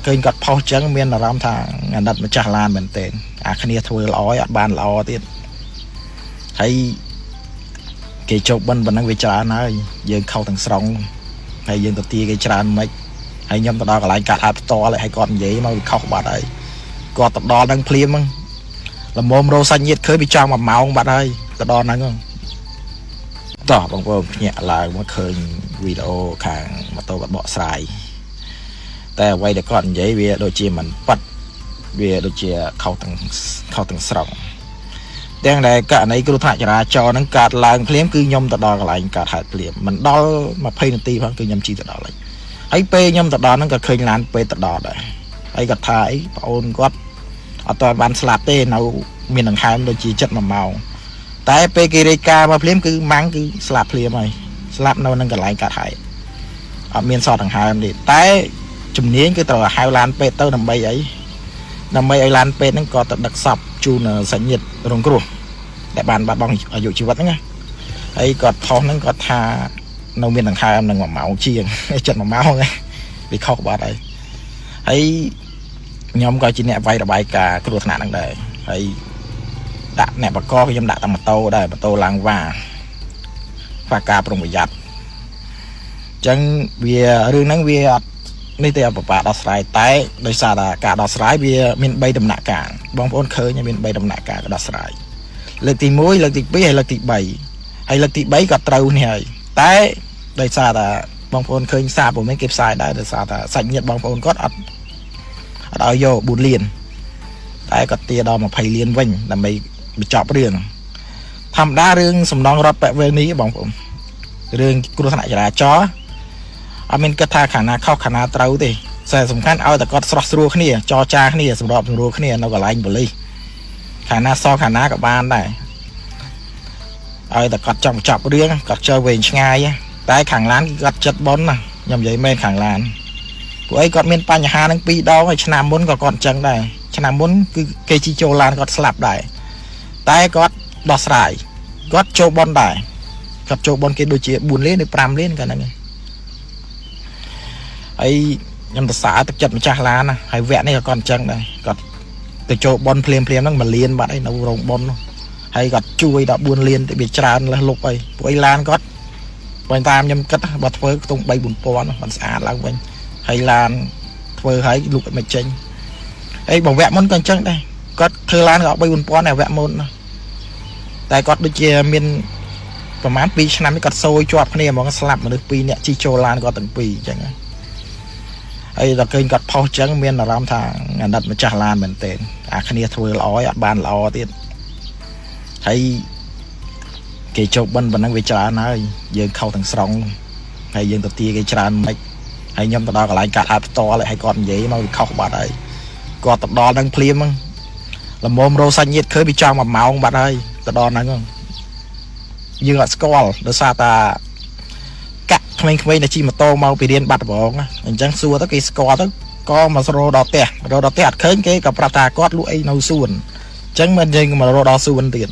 ដល់ឃើញគាត់ផុសចឹងមានអារម្មណ៍ថាអាណិតម្ចាស់ឡានមែនទែនអាគ្នាធ្វើល្អឲ្យអត់បានល្អទៀតហើយគេជោគបិណ្ឌប៉ុណ្ណឹងវាច្រើនហើយយើងខុសទាំងស្រុងហើយយើងទៅទាគេច្រើនមិនហើយខ្ញុំទៅដល់កន្លែងកាត់ហេតុផ្ទាល់ហើយគាត់និយាយមកវាខុសបាត់ហើយគាត់ទៅដល់នឹងភ្លាមហ្នឹងល្មមរោសាច់ញាតឃើញវាចង់1ម៉ោងបាត់ហើយទៅដល់ហ្នឹងតោះបងប្អូនភ្ញាក់ឡើងមកឃើញវីដេអូខាងម៉ូតូគាត់បកស្រាយតែអ្វីដែលគាត់និយាយវាដូចជាមិនប៉ិតវាដូចជាខុសទាំងស្រុងទាំងដែលករណីគ្រោះថ្នាក់ចរាចរណ៍ហ្នឹងកើតឡើងភ្លាមគឺខ្ញុំទៅដល់កន្លែងកើតហេតុភ្លាមមិនដល់20នាទីផងគឺខ្ញុំជិះទៅដល់ហើយហើយពេលខ្ញុំទៅដល់ហ្នឹងក៏ឃើញឡានពេទ្យទៅដល់ដែរហើយគាត់ថាអីប្អូនគាត់អត់ទាន់បានស្លាប់ទេនៅមានដង្ហើមដូចជាចិត្ត1ម៉ោងតែពេលគេរាយការណ៍មកភ្លាមគឺម៉ាំងគឺស្លាប់ភ្លាមហើយស្លាប់នៅនឹងកន្លែងកាត់ហេតុអត់មានសតដង្ហើមទេតែជំនាញគឺត្រូវហៅឡានពេទ្យទៅដើម្បីអីដើម្បីឲ្យឡានពេទ្យហ្នឹងក៏ទៅដឹកសពជូនសាច់ញាតិរងគ្រោះដែលបានបាត់បង់អាយុជីវិតហ្នឹងណាហើយគាត់ផុសហ្នឹងគាត់ថានៅមានដង្ហើមនឹង1ម៉ោងជាងចិត្ត1ម៉ោងហ្នឹងវាខុសបាត់ហើយហើយខ្ញុំក៏ជាអ្នកវាយរបាយការណ៍គ្រោះថ្នាក់ហ្នឹងដែរហើយដាក់អ្នកបកកខ្ញុំដាក់តែម៉ូតូដែរម៉ូតូឡើងវ៉ាខ្វះការប្រុងប្រយ័ត្នអញ្ចឹងវារឿងហ្នឹងវាអត់នេះទេអត់ពិបាកដោះស្រាយតែដោយសារតែការដោះស្រាយវាមាន3ដំណាក់កាលបងប្អូនឃើញមាន3ដំណាក់កាលដោះស្រាយលើកទី1លើកទី2ហើយលើកទី3ហើយលើកទី3ក៏ត្រូវនេះហើយតែដោយសារតែបងប្អូនឃើញសារពុំមានគេផ្សាយដែរដោយសារតែសាច់ញាតិបងប្អូនគាត់អត់អត់ឲ្យយក4លានតែគាត់ទាដល់20លានវិញដើម្បីបញ្ចប់រឿងធម្មតារឿងសំណងរដ្ឋបវេនីបងប្អូនរឿងគ្រោះថ្នាក់ចរាចរណ៍អត់មានគិតថាខាងណាខុសខាងណាត្រូវទេតែសំខាន់ឲ្យតែគាត់ស្រស់ស្រួលគ្នាចរចាគ្នាសម្របសម្រួលគ្នានៅកន្លែងប៉ូលីសខាងណាសខាងណាក៏បានដែរឲ្យតែគាត់ចង់បញ្ចប់រឿងគាត់ចើវែងឆ្ងាយតែខាងឡានគឺគាត់ចិត្តប៉ុនណាខ្ញុំនិយាយមែនខាងឡានពួកអីគាត់មានបញ្ហានឹងពីរដងហើយឆ្នាំមុនក៏គាត់អញ្ចឹងដែរឆ្នាំមុនគឺគេជីចូលឡានគាត់ស្លាប់ដែរតែគាត់ដោះស្រាយគាត់ចូលប៉ុនដែរគាត់ចូលប៉ុនគេដូចជា4លានឬ5លានកាលហ្នឹងហើយខ្ញុំសរសើរទឹកចិត្តម្ចាស់ឡានណាហើយវគ្គនេះក៏គាត់អញ្ចឹងដែរគាត់ទៅចូលប៉ុនភ្លាមភ្លាមហ្នឹង1លានបាត់អីនៅរោងប៉ុននោះហើយគាត់ជួយដល់4លានទៅវាច្រើនលើសលុបអីពួកអីឡានគាត់បើតាមខ្ញុំគិតបើធ្វើខ្ទង់3 4000មិនស្អាតឡើងវិញហើយឡានធ្វើឲ្យលុកមិនចេញហើយបើវគ្គមុនក៏អញ្ចឹងដែរគាត់ធ្វើឡានក៏3 4000ដែរវគ្គមុនណាតែគាត់ដូចជាមានប្រហែល2ឆ្នាំនេះគាត់សូយជាប់គ្នាហ្មងស្លាប់មនុស្ស2នាក់ជិះចូលឡានគាត់ទាំងពីរអញ្ចឹងហើយដល់ឃើញគាត់ផុសអញ្ចឹងមានអារម្មណ៍ថាអាណិតម្ចាស់ឡានមែនទែនអាគ្នាធ្វើល្អឲ្យអត់បានល្អទៀតហើយគេជោគបិណ្ឌប៉ុណ្ណឹងវាច្រើនហើយយើងខុសទាំងស្រុងហើយយើងទៅទាគេច្រើនមិនហើយខ្ញុំទៅដល់កន្លែងកាត់ហេតុផ្ទាល់ហើយគាត់និយាយមកវាខុសបាត់ហើយគាត់ទៅដល់នឹងភ្លាមហ្នឹងល្មមរោសាច់ញាតិឃើញវាចង់1ម៉ោងបាត់ហើយទៅដល់ហ្នឹងយើងអត់ស្គាល់ដោយសារតាកាក់ក្មេងៗដែលជិះម៉ូតូមកពីរៀនបាត់ដំបងអញ្ចឹងសួរទៅគេស្គាល់ទៅក៏មករដល់ផ្ទះរដល់ផ្ទះអត់ឃើញគេក៏ប្រាប់ថាគាត់លក់អីនៅសួនអញ្ចឹងមិនយើងមករដល់សួនទៀត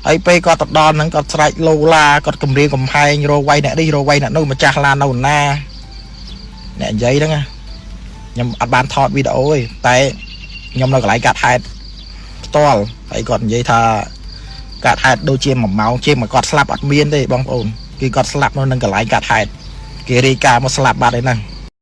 ហើយពេលគាត់ទៅដល់ហ្នឹងគាត់ស្រែកលោឡាគាត់គម្រាមកំហែងរវាយអ្នកនេះរវាយអ្នកនោះម្ចាស់ឡាននៅណាអ្នកនិយាយហ្នឹងខ្ញុំអត់បានថតវីដេអូទេតែខ្ញុំនៅកន្លែងកាត់ហេតុផ្ទាល់ហើយគាត់និយាយថាកាត់ហេតុដូចជា1ម៉ោងជាងមកគាត់ស្លាប់អត់មានទេបងប្អូនគឺគាត់ស្លាប់នៅនឹងកន្លែងកាត់ហេតុគេរាយការណ៍មកស្លាប់បាត់ហើយហ្នឹង